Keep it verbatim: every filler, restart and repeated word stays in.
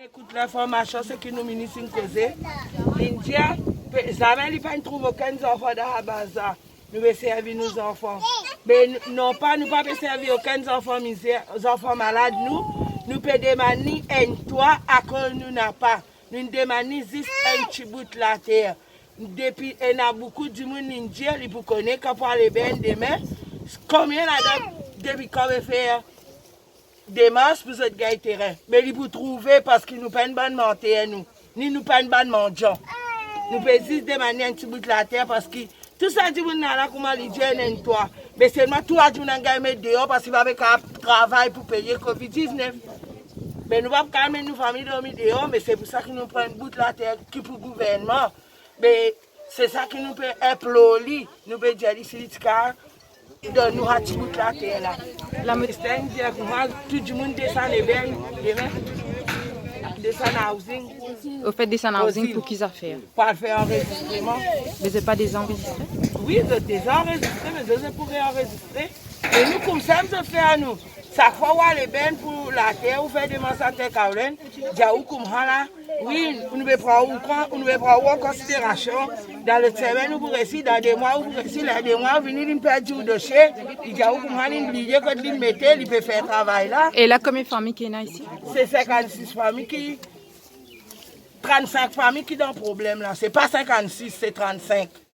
Ekout linformasion, seki nou minis inn koze, linn dir, pe-, zame li pa'nn trouv okenn zanfan dan sa baz la. Nou pe servi nou zanfan. Me n-, non pa, nou pa pe servi okenn zanfan mizer, zanfan malad nou. Nou pe demann li enn twa akoz nou napa. Nou demann li zis enn ti bout later. Depi ena boukou dimoun inn dir li pou kone kan pou al ebern demin. Konbien ladan depi kan pe fer demars pou zot gagn terin? Me li pou trouve, parski nou pa'nn bann manter nou, ni nou pa'nn bann mandian. Nou pe zis demann li enn ti bout later, parski tou sa dimoun la, la kouma li dir, ena enn twa. Me selman tou sa dimoun la gagn met deor, parski pa pe kapav travay pou peye covid diznef. Me nou pa kapav met nou fami dormi deor, me se pou sa ki nou pran enn bout later ki pou gouvernman. Me se sa ki nou pe inplor li, nou pe dir li si li ti kapav donn nou sa ti bout later la. Lame- Kristin dir kouma tou dimoun desann ebern demin. Desann housing. Ofet, desann housing pou ki zafer? Pou al fer anrezistreman. Me zot pa deza anrezistre? Wi, zot deza anrezistre, me zot, zot pou reanrezistre. E nou koumsa, zot fer nou. Sak fwa ou al ebern pou later, ou fer demars later Caroline, dir ou koumsa la, wi, nou pe pran ou kan, nou pe pran ou an konsiderasion. Dan lot semenn ou pou resi, dan de mwa ou pou resi, dan de mwa ou vini, linn perdi ou dosie, li dir ou koumsa linn bliye kot linn mete, li pe fer travay la. E la, konbien fami ki ena isi? Se sinkannsis fami ki, trannsink fami ki dan problem la. Se pa sinkannsis, se trannsink.